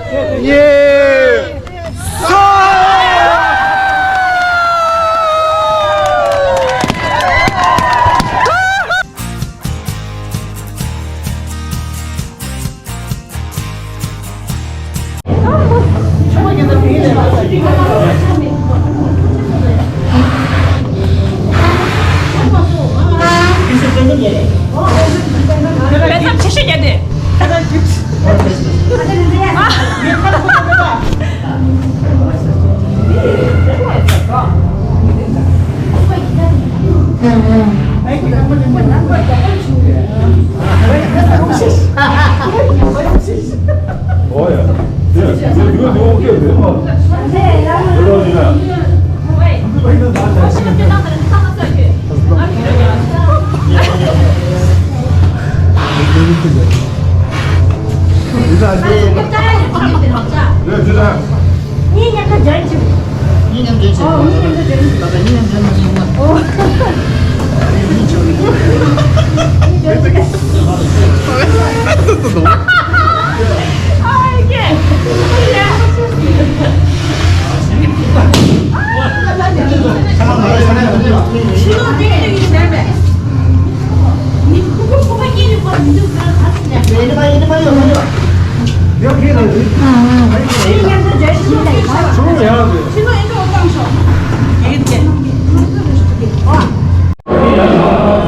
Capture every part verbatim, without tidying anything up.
གཉིས། གསུམ།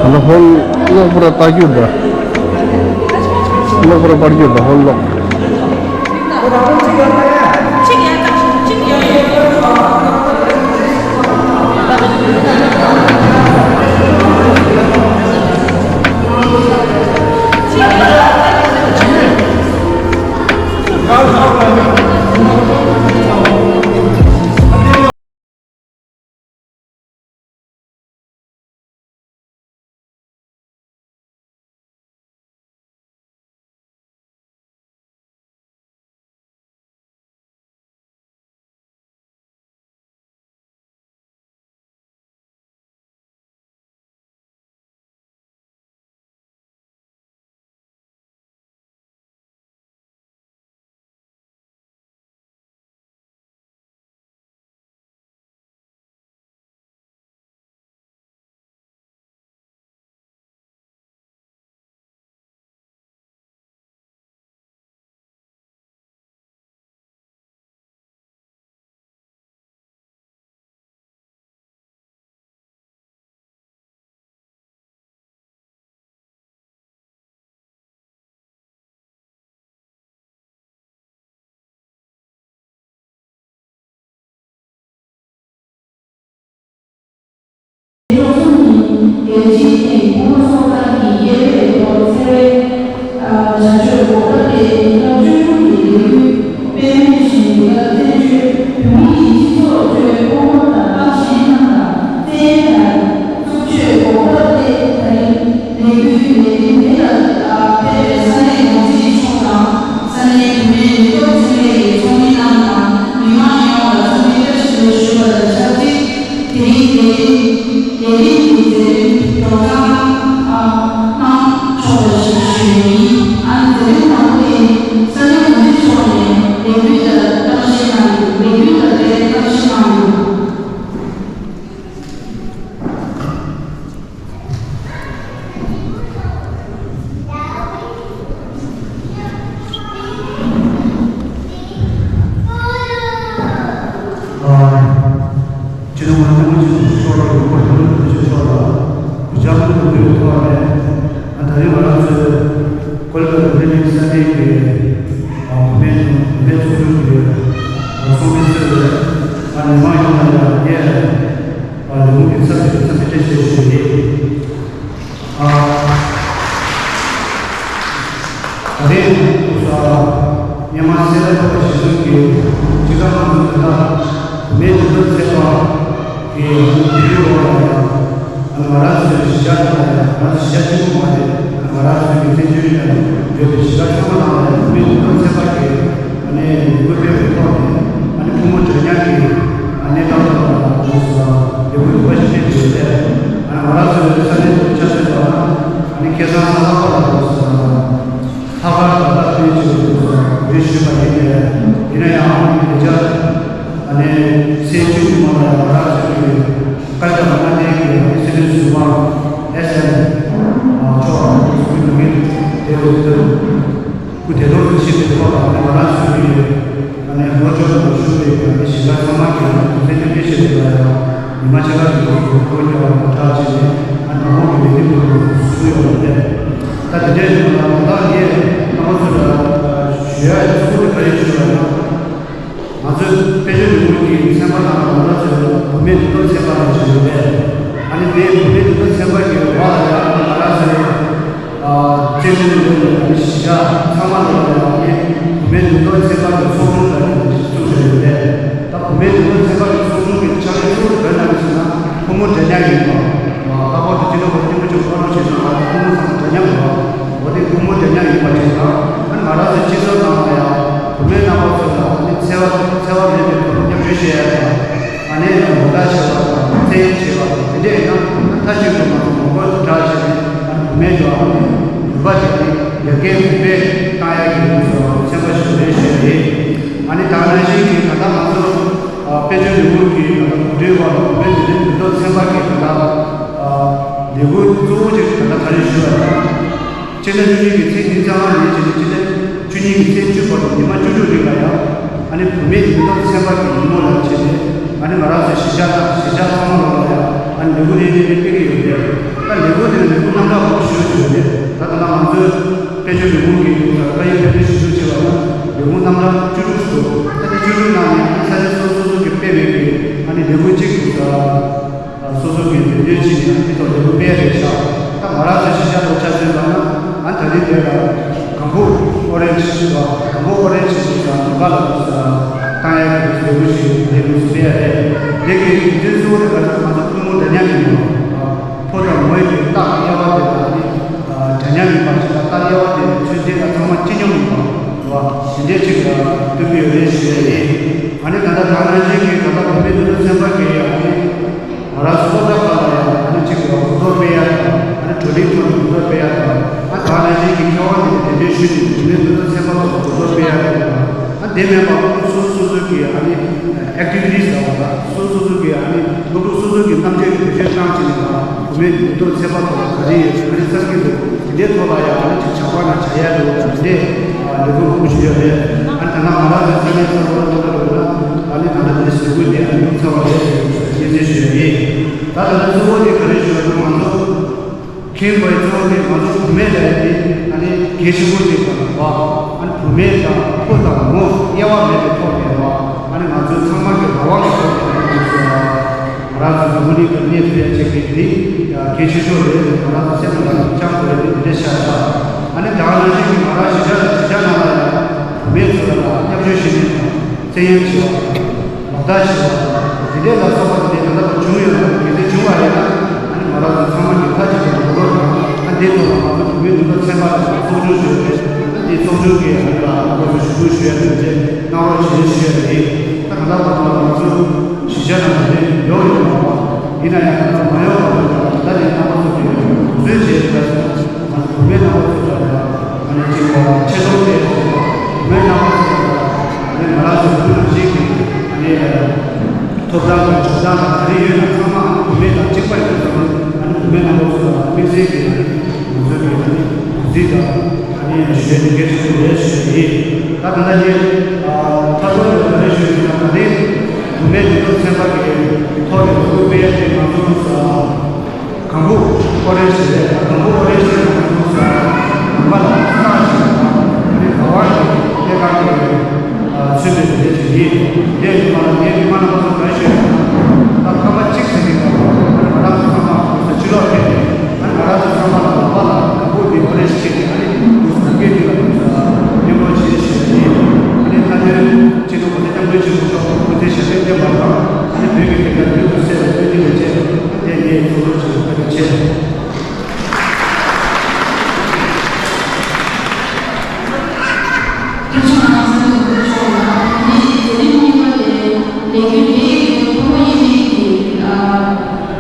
ཨ་ནི་ཧོལ་གློ་བུར་ལྟ་རྒྱུ་འདྲ། གློ་བུར་པར་རྒྱུ་འདྲ་ཧོལ་གློག་རྒྱལ་སྤྱིའི་ཐེངས་ཀོང་པོ་སོག་ཁང་གི་དབྱེ་བའི་ཐོག་ཚེ་རིང་བྱ་སྤྱོད་འགོག་ཐབས་ལས་ཉིན་ལྔ་བཅུ་དྲུག་གི་ལས་འགུལ་དཔེ་མེད་བཞིན་ལས་ཀ་བཙན་བྱོལ་བོད་མིའི་སྤྱི་ཚོགས་ཁྲོད་ཀོང་པོ་དང་རྟགས་ཅན་རྣམས་ལ་བཙན་གཡེམ་དང་རྩུབ་སྤྱོད་འགོག་ཐབས་ལས་ད་རིང་ལས་འགུལ་ལས་རིམ་དེ་ལ་ཕེབས་པའི་ས་གནས་ཡོངས་འཛིན་ཆུང་དང་ས་གནས་བུད་མེད་ལས་ཐོག་ཚན་པའི་ཚོགས་མི་རྣམས་དང་མི་མང་ཡོངས་ལ་འཚམས་འདྲི་བཀྲ་ཤིས་བདེ་ལེགས་ཞུ་བ་དང་ཆབས་ཅིག་དེ་རིང་ལས་རིམ་ལས་རིམ་གྱི་མཛད་རིམ་སྒྲོག་སྦྱང་གནང་ཆོག་པ་ཞིག་ཞུ་ཡིན། ཨ་ནི་མཛད་རིམ་དང་པོ་དེ་ས་གནས་ཡོངས་འཛིན་མཆོག་ནས་ལས་འགུལ་ལྟར་གཏམ་བཤད་གནང་ཡོད། ལས་འགུལ་ལྟར་དེ་གཏམ་བཤད་གནང་ཡོད། སྤྱི་ནོར་༸གོང་ས་༸སྐྱབས་མགོན་ཆེན་པོ་མཆོག་གི་དགོངས་པ་རྒྱུན་ལ་འདུག་ཆེད་མཆོག་ལ་གུས་ཕྱག་སྔོན་དུ་འབུལ་བའི་ཐོག་ནས། ད་རེས་ང་རང་ཚོའི་ཀོ་ལི་ལ་དུ་ལི་ནི་ས་གནས་ཀྱི་བུད་མེད་བུད་མེད་ཚོགས་ཆུང་གི་ཚོགས་མི་ཚོས་ང་མི་མང་ཡོངས་ལ་ཡང་ངས་ལས་ཁུངས་ཀྱི་ཚབ་ཞུས་ཏེ་འཚམས་འདྲི་བཀྲ་ཤིས་བདེ་ལེགས་ཞུ་ཡི་ཡོད། ད་རེས་སྐུ་གཟུགས་སྔོན་མ་གསལ་བསྒྲགས་ཕེབས་པ་གཞིར་བཟུང་གིས་སྤྱིར་བཏང་ང་ཚོ་ད་ལྟ་མི་མང་ཚོགས་ཚོགས་པ་གི་དེའི་འོག་ལ་ཡང་ང་རང་ཚོའི་གཞིས་ཆགས་ནང་ལ་ཡང་ང་རང་ཚོ་གཞིས་ཆགས་གཅིག་པུ་མ་རེད། ང་རང་ཚོའི་བཙན་བྱོལ་ནང་ཡོད་པའི་གཞིས་ཆགས་ཚང་མ་ནང་ལ་ཡང་མི་མང་ཚོགས་ཚོགས་པ་གི་ཨ་ནི་ལས་འགུལ་སྤེལ་བའི་ཐོག་ནས་ཨ་ནི་ཕོ་མོ་འདྲ་མཉམ་གྱི་ཨ་ནི་ཏག་ཏག་ཏག་ཏག་ཏག་ཏག་ལས་འགུལ་རིམ་པ་ཞིག་སྤེལ་གྱི་ཡོད་པས། ཨ་ནི་ང་རང་ཚོའི་ས་གནས་དེ་ཆ་མཚོན་པ་ན་ཨ་ནི་ཁ་སང་ས་ལྷག་པ་ལ་ལྷག་དཀར་ད་ལྟ་ཕུལ་ཆེད་དུ་གོ་སྒྲིག་ཞུས་པ་ཡིན་པས། ཆོས་ཀྱི་མ་ལ་ཡང་ང་རང་ཚོའི་བཀའ་ཤག་མངའ་སྡེའི་གི་སྲིད་བློན་ཟུར་པ་ཨེ་སི་ཨེན་མཆོག་ལ་ཚོགས་མི་དེ་འོས་བསྡུ་སྐུ་དེ་ཐོག་ཏུ་ཕྱིན་པའི་ཐོག་ལ་ང་རང་ཚོའི་གི་ཨ་ནི་ལྷོ་ཕྱོགས་ནང་བཞུགས་པའི་གི་གཞིས་ཆགས་ཚང་མ་གི་ནང་དུ་སེམས་ཅན་སྐད་ཆ་དེ་ལ་ཡང་ཉི་མ་ཕྱེད་ཀ་གི་ཐོག་ཏུ་སྒོ་རྒྱག་པ་དང་སྦྲགས་བྱས་ནས་ཨ་ནི་དང་པོ་གི་ལས་རིམ་དུ་ཞུགས་ཡོང་བ་རེད། ད་དེ་འདྲའི་ཡོང་ན་ད་ལྟ་ངས་རྣམ་པ་ཚོ་ལ་ཞུ་ཡ་གཙོ་བོ་དེ་ག་རེ་ཞུ་བ་ཡིན་ན། ང་ཚོའི་དཔལ་འབྱོར་ལས་ཁུངས་ཀྱི་ཚན་པ་ནང་ལ་ང་རང་ཚོའི་བུད་མེད་འདུས་སྡོད་ཚན་པ་ནང་བཞིན་ཡོད་པས། ཨ་ནི་དེའི་བུད་མེད་འདུས་སྡོད་ཚན་པ་གི་འོག་ལ་ཡང་ང་རང་ཚོའི་ཨ་བཙན་བྱོལ་ནང་ལ་ཡང་གཞིས་ཆགས་ཚང་མ་ལ་ཡང་ཨ་ནི་བུད་མེད་འདུས་སྡོད་ཚན་པ་གི་ཚོགས་ཆུང་ལ་ཡང་བཙུགས་བཞག་ཡོད་པས། ད་བུད་མེད་འདུས་སྡོད་ཚན་པ་གི་ཚོགས་ཆུང་གི་ཕྱག་ལས་གཙོ་བོ་དེ་ག་རེ་གནང་གི་ཟེར་ན་ཕོ་མོ་འདྲ་མཉམ་ཡིན་པ། ལྷག་པར་དུ་སྤྱི་ནོར་གོང་ས་སྐྱབས་མགོན་ཆེན་པོ་མཆོག་གི་བཀའ་སློབ་བཞིན་ང་ཚོ་ཕོ་མོ་ཚང་མ་འདྲ་མཉམ་ཡིན་པ། འོ་དེ་ཕོ་མོ་འདྲ་མཉམ་ཡིན་པ་དེ་དང་ཨ་ནི་ང་རང་ཚོའི་སྤྱི་ཚོགས་ནང་ལ་ཡང་བུད་མེད་རྣམ་པ་ཚོ་ལ་ཨ་ནི་འཚེ་བ་འཚེ་བ་མེད་པའི་ཐོག་ནས་མཉམ་ཞུགས་བྱེད་ཡ་དང་། ཨ་ནི་ངོ་རྒོལ་བྱེད་པ་དང་བཙན་གཡེམ་བྱེད་པ་དང་དེ་འདྲ་ཡིན་ན་མཐའ་གཅིག་ཏུ་ང་ཚོ་ངོ་རྒོལ་དང་སྦྲགས་བྱས་ནས་ཨ་ནི་བུད་མེད་ཚོ་ཨ་ནི་ནུས་པ་དེ་ཨ་ནི་ཡར་རྒྱས་གོང་འཕེལ་བཏང་ཡ་གི་ལུགས་སུ་ཚན་པ་ཞིག་རེད་ཞུ་ཡ་ཡིན། ཨ་ནི་ད་ག་ནང་བཞིན་གྱི་ད་ལྟ་ང་ཚོ་དཔལ་འབྱོར་ལས་ཁུངས་ཀྱི་ད་ལྟ་གོ་སྒྲིག་འོག་ལ་བུད་མེད་འདུས་སྡོད་ཚན་པ་གི་ད་ལྟ་ལས་འགུལ་གཙོ་བོ་ཅིག་ད་ལྟ་ག་རེ་ཞུ་བ་ཡིན་ན། སྤྱི་ཟླ་བཅུ་གཉིས་ཀྱི་ཚེས་ཉི་ཤུ་རྩ་ལྔ་ནས་བྱས་ནས་སྤྱི་ཟླ་བཅུ་གཉིས་ཀྱི་ཚེས་བཅུ་བར་དུ་ཉི་མ་བཅུ་དྲུག་རིང་ལ་ཡང་ཨ་ནི་བུད་མེད་འདུས་སྡོད་ཚན་པ་གི་ཉིན་མོ་ལ་བྱས་ནས་ཨ་ནི་ང་རང་ཚོའི་གཞིས་ཆགས་དང་གཞིས་ཆགས་ཚང་མ་ལ་ཡང་ཨ་ནི་ལས་འགུལ་རེ་རེ་རེ་སྤེལ་གྱི་ཡོད་པས། ད་ལས་འགུལ་དེ་ལ་ལས་འགུལ་རྣམ་གྲངས་མང་པོ་ཞིག་ཡོད་པས། ད་ད་ལྟ་ང་ཚོའི་དཔལ་འབྱོར་ལས་ཁུངས་ཀྱི་ད་ལྟ་ཡིན་ཕེབས་ཏེ་ཞུ་གཏུག་བྱས་པ་ན་ལས་འགུལ་རྣམ་གྲངས་བཅུ་དྲུག་ཞིག་འདུག་ད་ལྟ་བཅུ་དྲུག་ནང་ནས་ས་གནས་སོ་སོ་སོ་སོ་གིས་སྤེལ་བའི་གི་ཨ་ནི་ལས་འགུལ་གཅིག་འདུག་ད། སོ་སོ་གི་འདོད་འདོད་ཅིག་ཡང་དེ་ཐོག་ལས་འགུལ་སྤེལ་རེད་ཤག་ད་ང་རང་ཚོའི་གཞིས་ཆགས་ཐོག་ཆ་མཚོན་པ་ན་ཨ་ད་རེས་དེ་ལ་གང་བུ་ཨོ་རེན་ཇི་ཞེས་པ་གང་བུ་ཨོ་རེན་ཇི་ཞེས་པ་ནང་པ་ལ་བཏང་ཡག་གི་ལས་འགུལ་ཞིག་ལས་འགུལ་སྤེལ་ཡ་རེད། དེ་གི་དོན་གཙོ་བོ་དེ་ག་ཚོད་ང་ཚོ་ཕོ་མོ་འདྲ་མཉམ་ཡིན་པ། ཕོ་དང་མོའི་གི་རྟགས་དབྱེ་བ་དེ་དང་ནི་འདྲ་མཉམ་ཡིན་པ་ཞིག་དང་རྟགས་དབྱེ་བ་དེ་ཚོད་ལྟ་ཚང་མ་གཅིག་མཉམ་ཡིན་པ་རེད་བ། དེ་འདྲས་ཅིག་སྟོན་གྱི་ཡོད་རེད་ཞུ་ཡ་ཡིན། ཨ་ནི་ད་ལྟ་ད་ནང་བཞིན་གྱི་ད་ལྟ་བུད་མེད་འདུས་སྡོད་ཚན་པ་གི་ཨ་ནི། ང་རང་ཚོ་སློབ་གྲྭ་ཁག་ལ་ཡང་ཨ་ནི་གཅིག་གི་གོ་རྟོགས་སྤེལ་ཡ་དང་ཨ་ནི་བགྲོ་གླེང་ཐོག་ནས་གོ་རྟོགས་སྤེལ་ཡ་དང་ཨ་ད་ནང་བཞིན་གྱི་མཁས་དབང་དེ་གདན་འདྲེན་ཞུས་ནས་བུད་མེད་འདུས་སྡོད་ཚན་པ་ཚོ་གོ་རྟོགས་སྤེལ་ཡ་དང་ཨ་དེ་མིན་པ་སོ་སོ་སོ་སོ་གི་ཨ་ནི་ཨེག་ཊི་ཝི་ཊི་ཟེར་བ་དང་སོ་སོ་སོ་གི་ཨ་ནི་སློབ་ཕྲུག་སོ་སོ་གི་རྣམ་དཔྱོད་ཀྱི་བེད་སྤྱོད་བཏང་བྱས་ནས་དང་བུད་མེད་འདུས་སྡོད་ཚན་པ་ཚོ་ག་རེ་ཡོད་ག་རེ་བསམ་གྱི་འདུག་དེ་འདྲའི་ཐོག་ལ་ཡང་ཨ་ནི་ཅིག་ཇག་པ་ན་བྱ་ཡ་འདུག་དེ་འདྲའི་ལས་འགུལ་མང་པོ་ཞིག་ཡོད་རེད། ཨ་ནི་ད་ནང་ང་རང་ཚོའི་ས་གནས་གསར་པ་ལ་ལྟ་བ་ཡོད་ན་ཨ་ནི་ད་ལྟ་དེ་ཟུར་ཕུད་དེ་ཨ་ནི་ཡོང་ཚར་བ་རེད་ཅེས་སྙན་སེང་ཞུ་ཡ་ཡིན། ད་ད་ལྟ་གཙོ་བོ་དེ་ག་རེ་ཞུ་བ་ན་ང་ཚོ་མཁྱེན་དགོས་གཙོ་བོ་དེ་ང་ཚོ་བུད་མེད་ལ་ཡ་དེ་ཨ་ནི་གལ་ཆེན་པོ་ཅིག་དང་བ་ཨ་ནི་བུད་མེད་དང་ཕོ་དང་མོ་དབྱེ་བ་མེད་པའི་ཐོག་ནས་བ་ཨ་ནི་ང་ཚོའི་ཚང་མ་གི་རང་དབང་གི་ཐོག་ནས་ང་ཚོ་ང་རང་ཚོ་འཛམ་བུ་གླིང་གི་གནས་ཐུབ་ཡ་ཆེད་ཀྱི་འདི་གལ་ཆེ་ཤོས་རེད། ང་རང་ཚོ་སེམས་ལ་བཅངས་དགོས་རེད། འདི་འདྲ་ཤར་ཤར་ཨ་ནི་ད་ག་ནང་བཞིན་གྱི་ང་རང་གཞིས་ཆགས་ལ་གཞིས་ཆགས་ནང་ལ་ཡང་བུད་མེད་ཚོ་ལ་མཉམ་ཞུགས་བྱེད་མཁན་དང་བཙན་གཡེམ་བྱེད་པ་དང་ལག་བསྟར་བྱེད་པ་དང་དེ་འདྲའི་ལ་སོགས་པ་དེ་འདྲའི་ད་ལྟ་བྱུང་ཡོད་ན་གལ་སྲིད་བྱུང་བ་རེད་ན་ཨ་ནི་ང་རང་ཚོ་ཚང་མ་གི་མཐའ་གཅིག་ཏུ་ངོ་རྒོལ་དང་ཨ་འདིའི་ཐོག་ལ་ང་ཚོ་བུད་མེད་འདུས་སྡོད་ཚན་པ་ལ་ཚོགས་ཆུང་ཞུས་ཏེ་ཨ་འདིའི་ཚོགས་ཆུང་གི་ཨ་ནི་ལ་ང་ཚོ་ཞུ་གཏུག་ཞུ་ཡ་དེ་འདྲའི་གནང་རོགས་བྱེད་ཞུ་ཡ་དེ་ཡིན། ད་གང་ལྟར་ང་ཚོ་ང་ཚོ་གཞིས་ཆགས་ནང་ནས་ཡོང་ཡོད་མ་རེད། ཡིན་ན་ཡང་ང་ཚོ་མ་ཡོང་བ་རེད། ད་ལྟ་ནས་རྣམ་པ་ཚོ་གིས་བཟོས་བྱས་ད་ང་ཚོ་བུད་མེད་རྣམ་པ་ཚོ་ལ་ཡང་ཨ་ནི་གཅིག་པ་ཆེ་མཐོང་དེ་བུད་མེད་རྣམ་པ་ཚོ་ལ་ཨ་ནི་ང་རང་ཚོ་བུ་ནང་བཞིན་གྱི་ཨ་ནི་ཐོབ་ཐང་དང་འཇོན་ཐང་དང་ག་རེ་ཡོད་ན་ཚང་མ་ཨ་ནི་བུད་མེད་དང་གཅིག་པ་ཡིན་ཙང་ཨ་ནི་བུད་མེད་རྣམ་པ་ཚོ་ལ་དམིགས་བསལ་གྱི་ཨ་ནི་ང་ཚོ་གི་ཨ་ནི་གཟི་དང་། ཨ་ནི་ཞུ་ཡ་དེ་གལ་ཆེན་པོ་རེད་ཞུ་ཡ་ཡིན། ད་ད་ལྟ་ངས་མཐའ་འཁོར་ལ་ག་རེ་ཞུ་ཡོད་ན་ད་རེས་བུད་མེད་འདུས་སྡོད་ཚན་པ་གི་ཐོག་ནས་ལས་འགུལ་སྤེལ་ཡ་དེ་ང་ཚོ་ས་གང་བུ་ཨོ་རེན་ཇི་རེད། ད་གང་བུ་ཨོ་རེན་ཇི་རེད། ང་ཚོ་ས་ནང་པ་ལ་སྟག་ཞིག་དང་ཨ་ནི་ག་བ་གི་སྐྱེ་ཁམས་ཀྱི་ཚུལ་དེ་དེ་ཞིག་ཡིན། དེ་ཡིན་པ་ལ་ངས་མི་མང་རྣམ་པ་ཚོ་ག་རེ་ཞུ་ཡོད་ན་ད་སྐར་མ་གཅིག་ཟིན་གྱི་འདུག་ང་རང་ཚོ་ཚང་མ་ཕྱི་ལོགས་ཕེབས་ནས། ང་རང་ཚོ་ཚང་མ་ལ་ལག་པ་ལ་གང་པོ་འདི་ཨོ་རེ་ཞིག་བྱས་ཏེ་ཨ་ནི་འདུག་སེ་གི་འདི་ལ་འདུག་སེ་མཉམ་རོགས་བྱེད་ཞུ་ཡ་ཡིན། ཨ་ནི་ད་ལྟའི་སྤྱི་ནོར་གོང་ས་སྐྱབས་མགོན་ཆེན་པོ་མཆོག་སྐུ་ཚེ་ཞབས་པད་བརྟན་པ་དང་ཨ་ནི་བོད་ཀྱི་བདེན་མཐའ་མྱུར་དུ་གསལ་བའི་སྨོན་འདུན་དང་བཅས་པ་དེ་ངས་གཙོ་བོར་བྱས་བཀའ་དྲིན་ཆེ། ཁ་ཆེ་ཨང་སན་སུ་ཇི་མཆོག་ལ་ངས་མཛད་རིམ་གཉིས་པ་དེ་ལས་འགུལ་དེའི་ཕུ་བོ་དབྱེ་མེད་ཀྱི་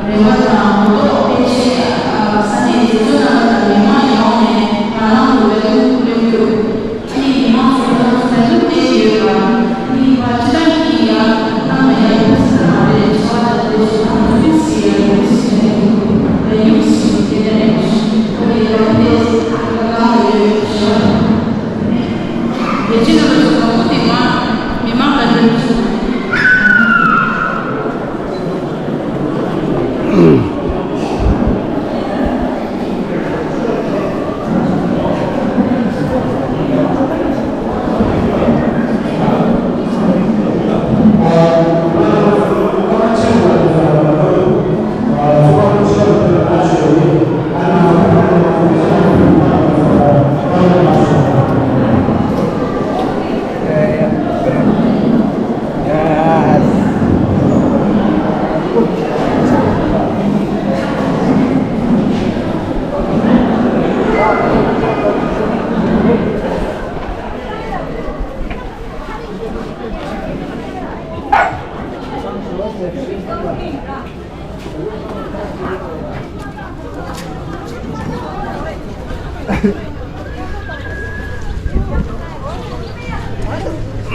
རེ་བ་དང་གོ་རྟོགས་སྤེལ་ཆེད་ས་གནས་དེ་ཚོ་ནང་ལ་མི་མང་ཡོངས་ནས་ང་རང་ལ་འབོད་སྐུལ་སླེབས་ཡོད། ཨ་ནི་མི་མང་ཚོ་ལ་ཚོད་འཛིན་བྱེད་ཀྱི་ཡོད་པ། ཨ་ནི་ཕར་ཕྱི་ཐག་གིས་ཡར་གཏོང་ན་ཡག་ཡོད་ཟེར་ན།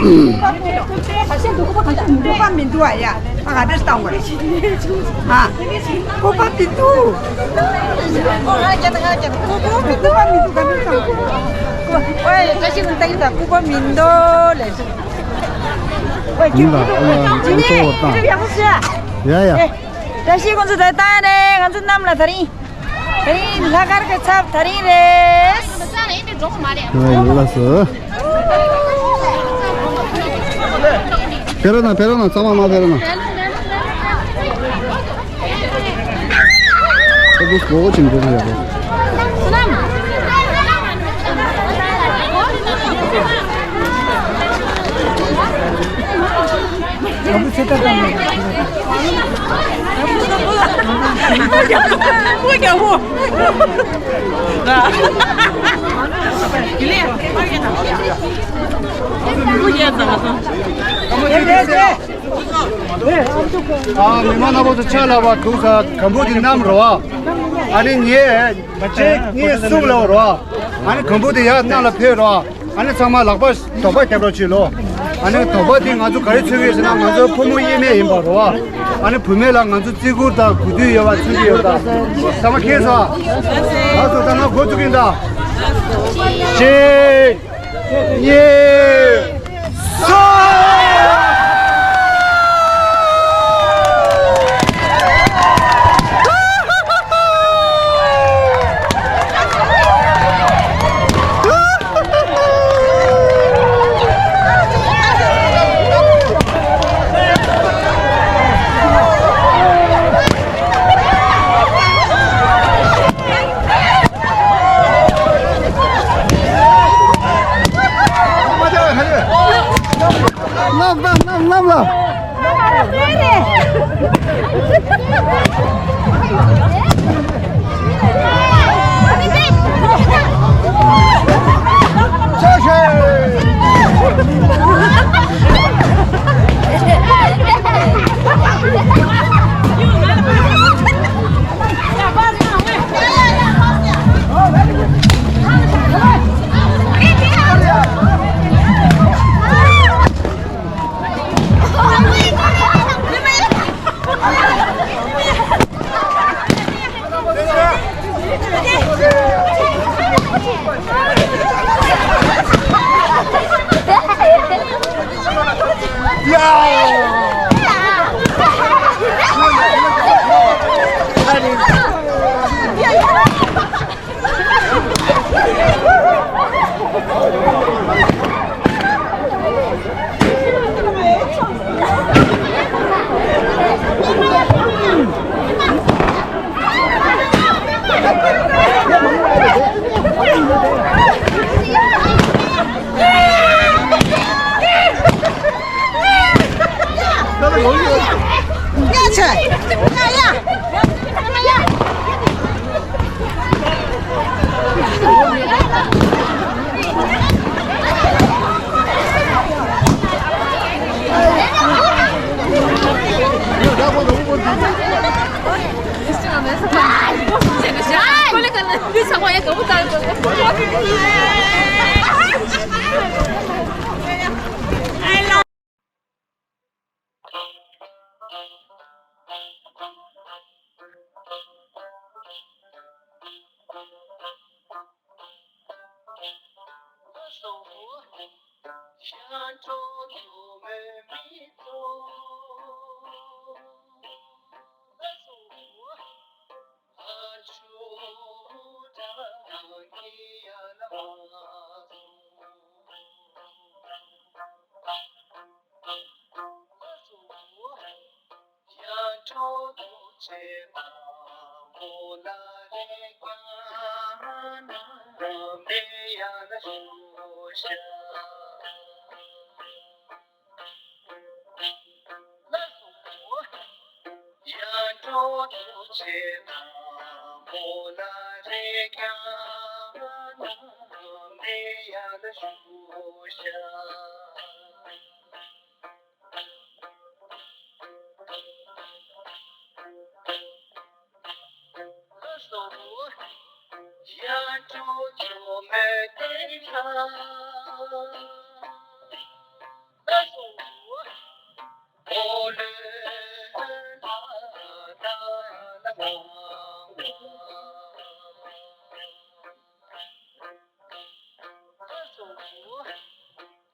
ལྐུགས་པ་མི་འདུག་ཨ་ཡ། ཨ་ག་འདྲས་བཏང་བ་རེད། ཨ། ལྐུགས་པ་མི་འདུག་ལྐུགས་པ་མི་འདུག་ག་འདྲས་བཏང་བ་རེད། ཨོའི་བཀྲ་ཤིས་ལ་ལྟ་གི་འདུག་ལྐུགས་པ་མི་འདུག་ལབ་སོང་། ཨོའི་ཡིན་ད། ཨ་ལ་ཡང་ཡང་གཙོ་བོ་བཏང་། ཡ་ཡ། བཀྲ་ཤིས་ཁོང་ཚོ་ད་ལྟ་ནས་ང་ཚོ་གནམ་ལ་དེ་རིང་། དེ་རིང་ལྷག་དཀར་གྱི་ཚབ་དེ་རིང་རེད། ལགས་སོ། ཕེ་ར་ན་ཕེ་ར་ན་ཚང་མ་མ་ཕེ་ར་ན། ཁོ་ཚོ་སྒོ་ཆེན་པོ་ཡོད་རེད། ཨ། མི་མང་རྣམ་པ་ཚོ་ཕྱག་ལ་བ་འདུག་ས་གམ་བུ་དེ་གནམ་རོ་ཨ། ཨ་ནི་ངས་ཁྱེད་ངས་གསུང་ལ་རོ་ཨ། ཨ་ནི་གམ་བུ་དེ་ཡར་གནམ་ལ་འཕེན་རོ་ཨ། ཨ་ནི་ཚང་མ་ལག་པ་དོག་པ་རྒྱབ་རོགས་བྱེད་ལོ། ཨ་ནི་དོག་པ་དེ་ང་ཚོ་ག་རེ་མཚོན་གྱི་ཟེར་ན་ང་ཚོ་ཕོ་མོ་དབྱེར་མེད་ཡིན་པ་རོ་ཨ། ཨ་ནི་བུད་མེད་ལ་ང་ཚོ་བརྩི་བཀུར་དང་གུས་འདུད་ཡོད་པ་མཚོན་གྱི་ཡོད་ད། ཚང་མ་མཁྱེན་སོང་། ལགས་སོ། ད་ང་འགོ་བཙུགས་ཡིན་ད། གཅིག་གཉིས། གནམ་གནམ་གནམ་གནམ་ལ།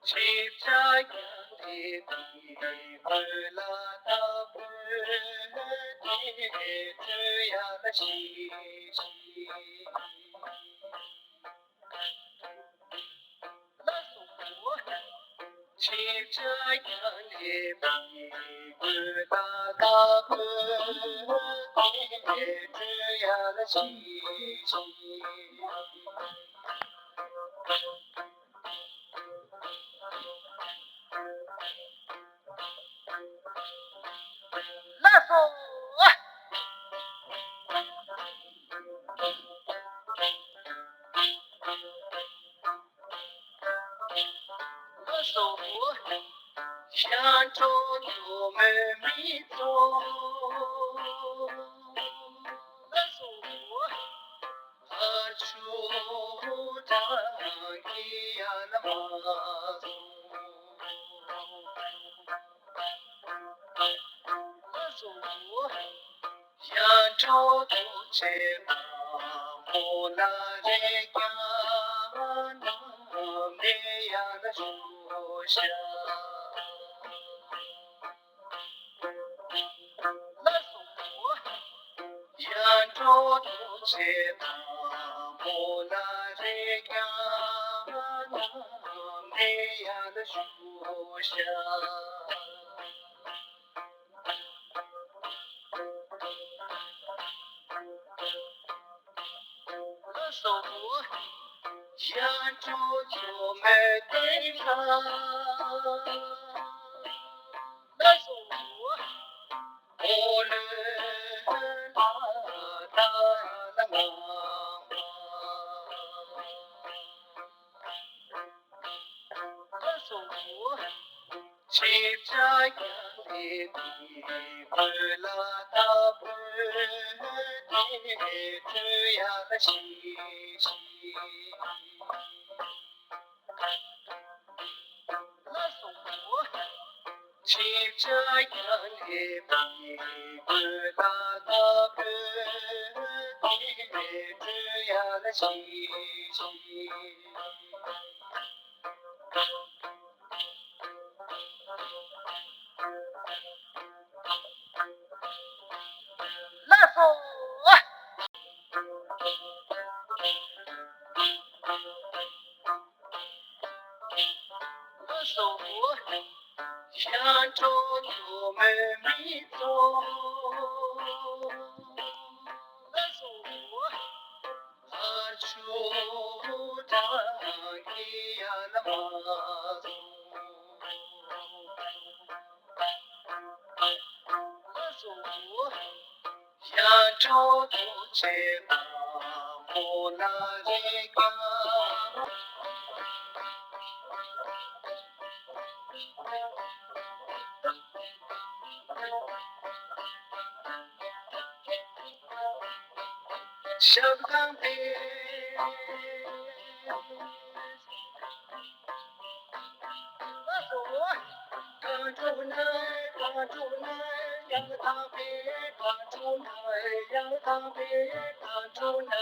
ཆིབས་ཆ་རྒྱ་ལས་འདི་མོ་ལ་ད་བོད་དེ་བྲོས་ཡ་ལ་ཤི་ཤི། ལགས་སོ། ཆིབས་ཆ་རྒྱ་ལས་འདི་མོ་ལ་ད་བོད་དེ་བྲོས་ཡ་ལ་ཤི་ཤི། ལགས་སོ། ལགས་སོ། ཞང་གྲོགས་ཚོ་མོས་མི་ཚོ། ལགས་སོ། ཨ་ཆུ་དྲང་གི་ཡ་ན་མ་སོང་། ཨ་སོང་། ཡ་འགྲོ་དུ་ཆེ་ན་མོ་ན་རེ་ཀྱང་ན་མེ་ཡ་ན་ཞུ་ཤ། ལགས་སོ། ཡ་འགྲོ་དུ་ཆེ་ན་མོ་ན་རེ་ཀྱང་ན་མེ་ཡ་ན་ཞུ་ཤ། ལགས་སོ། ཡ་འགྲོ་ཆོ་མེ་ཏེ་ཁ། ལགས་སོ། ཨོ་ལེ་ལ་ད་ལ་ང་། ལགས་སོ། ཆིབས་ཆ་རྒྱ་ལས་འདི་བོད་ལ་ད་བོད་དེ་བྲོས་ཡ་ལ་ཤི་ཤི། ལགས་སོ། ཆིབས་ཆ་རྒྱ་ལས་འདི་བོད་ལ་ད་བོད་དེ་བྲོས་ཡ་ལ་ཤི་ཤི། ལགས་སོ། ལགས་སོ། ཞང་གྲོགས་ཚོ་མོས་མི་ཚོ། ལགས་སོ། ཨ་ཆུ་དྲང་གི་ཡ་ན་མ་སོང་། ལགས་སོ། ཡ་འགྲོ་དུ་ཆེ་ན་མོ་ན་རེ་ཀྱང་། ཞབས་དང་པས། ལགས་སོ། གང་བྱུང་ན་གང་བྱུང་ན་ཡང་དག་པའི་གང་བྱུང་ན་ཡང་དག་པའི་གང་བྱུང་ན།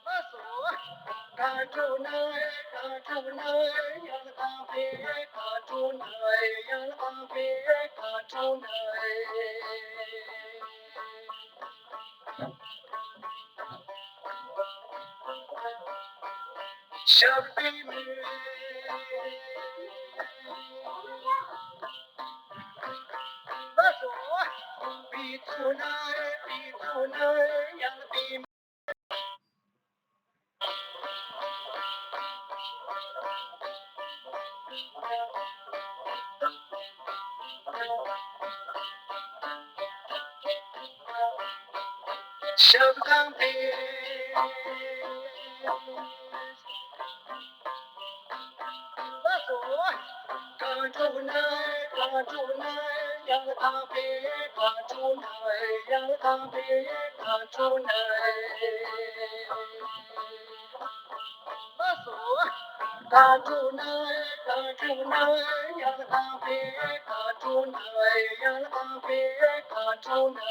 ལགས་སོ། གང་བྱུང་ན་གང་བྱུང་ན་ཡང་དག་པའི་གང་བྱུང་ན་ཡང་དག་པའི་གང་བྱུང་ན། ཞབས་པད་མོས། ལགས་སོ། པི་ཏུ་ན་པི་ཏུ་ན་ཡང་པི། ཞབས་དང་པས། ལགས་སོ། གང་བྱུང་ན་གང་བྱུང་ན་ཡང་དག་པའི་གང་བྱུང་ན་ཡང་དག་པའི་གང་བྱུང་ན། ལགས་སོ། གང་བྱུང་ན་གང་བྱུང་ན་ཡང་དག་པའི་གང་བྱུང་ན་ཡང་དག་པའི་གང་བྱུང་ན།